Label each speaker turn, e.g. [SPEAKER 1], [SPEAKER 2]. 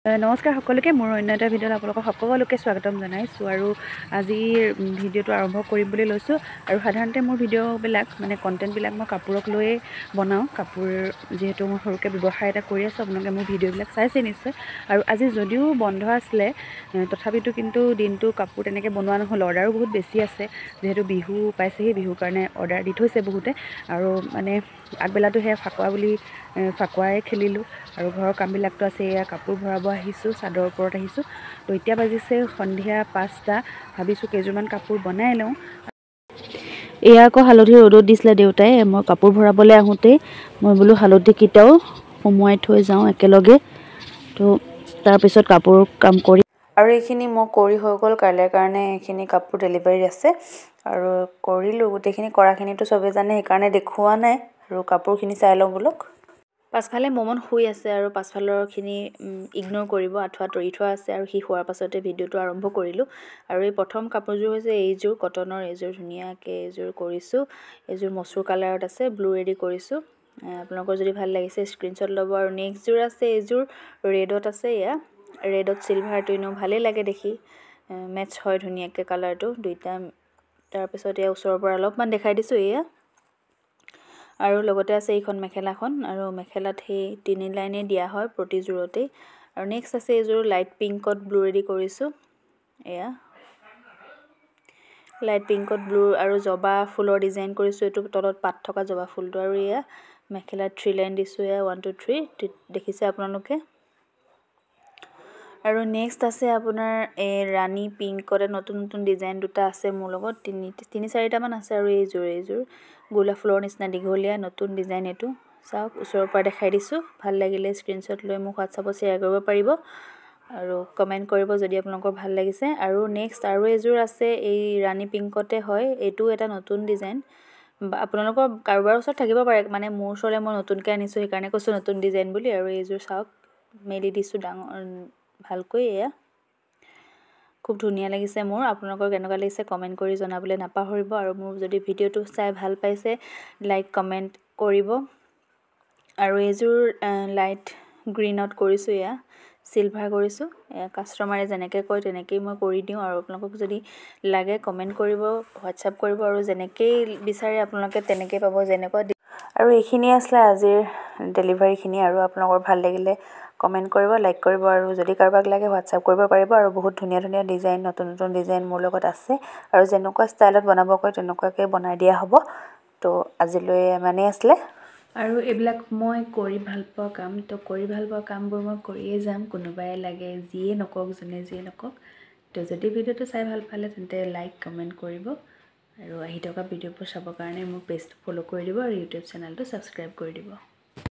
[SPEAKER 1] নমস্কাৰ সকলোকে, মোৰ অন্য এটা ভিডিঅ'ত আপোনালোকক সকলোকে স্বাগতম জনাইছোঁ। আৰু আজিৰ ভিডিঅ'টো আৰম্ভ কৰিম বুলি লৈছোঁ। আৰু সাধাৰণতে মোৰ ভিডিঅ'বিলাক মানে কণ্টেণ্টবিলাক মই কাপোৰক লৈয়ে বনাওঁ। কাপোৰ যিহেতু মই সৰুকৈ ব্যৱসায় এটা কৰি আছোঁ, আপোনালোকে মোৰ ভিডিঅ'বিলাক চাইছে নিশ্চয়। আৰু আজি যদিও বন্ধ আছিলে, তথাপিতো কিন্তু দিনটো কাপোৰ তেনেকৈ বনোৱা নহ'ল। অৰ্ডাৰো বহুত বেছি আছে, যিহেতু বিহু পাইছেহি, বিহুৰ কাৰণে অৰ্ডাৰ দি থৈছে বহুতে। আৰু মানে আগবেলাটো সেয়া ফাকুৱা বুলি ফাকুৱাই খেলিলোঁ আৰু ঘৰৰ কামবিলাকতো আছে। এয়া কাপোৰ ভৰাব আহিছোঁ, চাদৰ ওপৰত আহিছোঁ। তো এতিয়া বাজিছে সন্ধিয়া 5টা। ভাবিছোঁ কেইযোৰমান কাপোৰ বনাই লওঁ। এয়া আকৌ হালধি ৰ'দত দিছিলে দেউতাই। মই কাপোৰ ভৰাবলৈ আহোঁতেই মই বোলো হালধিকেইটাও সুমুৱাই থৈ যাওঁ একেলগে। তো তাৰপিছত কাপোৰ কাম কৰি
[SPEAKER 2] আৰু এইখিনি মই কৰি হৈ গ'ল। কাইলৈৰ কাৰণে এইখিনি কাপোৰ ডেলিভাৰী আছে আৰু কৰিলোঁ গোটেইখিনি। কৰাখিনিতো চবেই জানে, সেইকাৰণে দেখুওৱা নাই। আৰু কাপোৰখিনি চাই লওঁ বোলক। পাছফালে মমন শুই আছে আৰু পাছফালৰখিনি ইগন'ৰ কৰিব, আঁঠুৱা তৰি থোৱা আছে। আৰু সি শোৱাৰ পাছতে ভিডিঅ'টো আৰম্ভ কৰিলোঁ। আৰু এই প্ৰথম কাপোৰযোৰ হৈছে এইযোৰ কটনৰ, এইযোৰ ধুনীয়াকৈ এইযোৰ কৰিছোঁ। এইযোৰ মচুৰ কালাৰত আছে, ব্লু ৰেডি কৰিছোঁ। আপোনালোকৰ যদি ভাল লাগিছে স্ক্ৰীনশ্বট ল'ব। আৰু নেক্সটযোৰ আছে এইযোৰ ৰেডত আছে। এয়া ৰেডত চিলভাৰটো এনেও ভালেই লাগে দেখি, মেটচ হয় ধুনীয়াকৈ কালাৰটো দুইটা। তাৰপিছত এয়া ওচৰৰ পৰা অলপমান দেখাই দিছোঁ এয়া। আৰু লগতে আছে এইখন মেখেলাখন, আৰু মেখেলাত সেই 3 লাইনেই দিয়া হয় প্ৰতিযোৰতেই। আৰু নেক্সট আছে এইযোৰ লাইট পিংকত ব্লু ৰেডি কৰিছোঁ। এয়া লাইট পিংকত ব্লু আৰু জবা ফুলৰ ডিজাইন কৰিছোঁ, এইটো তলত পাত থকা জবা ফুলটো। আৰু এয়া মেখেলাত 3 লাইন দিছোঁ, এয়া 1 2 3 দেখিছে আপোনালোকে। আৰু নেক্সট আছে আপোনাৰ এই ৰাণী পিংকতে নতুন নতুন ডিজাইন দুটা আছে মোৰ লগত, তিনি চাৰিটামান আছে। আৰু এইযোৰ গোলাপ ফুলৰ নিচিনা দীঘলীয়া নতুন ডিজাইন, এইটো চাওক ওচৰৰ পৰা দেখাই দিছোঁ। ভাল লাগিলে স্ক্ৰীনশ্বট লৈ মোক হোৱাটছআপত শ্বেয়াৰ কৰিব পাৰিব আৰু কমেণ্ট কৰিব যদি আপোনালোকৰ ভাল লাগিছে। আৰু নেক্সট আৰু এযোৰ আছে এই ৰাণী পিংকতে হয়, এইটোও এটা নতুন ডিজাইন। আপোনালোকৰ কাৰোবাৰ ওচৰত থাকিব পাৰে, মানে মোৰ ওচৰলৈ মই নতুনকৈ আনিছোঁ, সেইকাৰণে কৈছোঁ নতুন ডিজাইন বুলি। আৰু এইযোৰ চাওক মেলি দিছোঁ ডাঙৰ ভালকৈ, এয়া খুব ধুনীয়া লাগিছে মোৰ। আপোনালোকৰ কেনেকুৱা লাগিছে কমেণ্ট কৰি জনাবলৈ নাপাহৰিব। আৰু মোৰ যদি ভিডিঅ'টো চাই ভাল পাইছে লাইক কমেণ্ট কৰিব। আৰু এইযোৰ লাইট গ্ৰীণত কৰিছোঁ, এয়া চিলভাৰ কৰিছোঁ। এয়া কাষ্টমাৰে যেনেকৈ কয় তেনেকেই মই কৰি দিওঁ। আৰু আপোনালোকক যদি লাগে কমেণ্ট কৰিব, হোৱাটছআপ কৰিব, আৰু যেনেকেই বিচাৰে আপোনালোকে তেনেকেই পাব যেনেকুৱা। আৰু এইখিনিয়ে আছিলে আজিৰ ডেলিভাৰীখিনি। আৰু আপোনালোকৰ ভাল লাগিলে কমেণ্ট কৰিব, লাইক কৰিব, আৰু যদি কাৰোবাক লাগে হোৱাটছআপ কৰিব পাৰিব। আৰু বহুত ধুনীয়া ধুনীয়া ডিজাইন, নতুন নতুন ডিজাইন মোৰ লগত আছে, আৰু যেনেকুৱা ষ্টাইলত বনাব কয় তেনেকুৱাকৈ বনাই দিয়া হ'ব। তো আজিলৈ ইমানেই আছিলে।
[SPEAKER 1] আৰু এইবিলাক মই কৰি ভাল পোৱা কাম, তো কৰি ভাল পোৱা কামবোৰ মই কৰিয়ে যাম, কোনোবাই লাগে যিয়ে নকওক, যোনে যিয়ে নকওক। তো যদি ভিডিঅ'টো চাই ভাল পালে তেন্তে লাইক কমেণ্ট কৰিব, আৰু আহি থকা ভিডিঅ'বোৰ চাবৰ কাৰণে মোৰ পেজটো ফ'ল' কৰি দিব আৰু ইউটিউব চেনেলটো ছাবস্ক্ৰাইব কৰি দিব।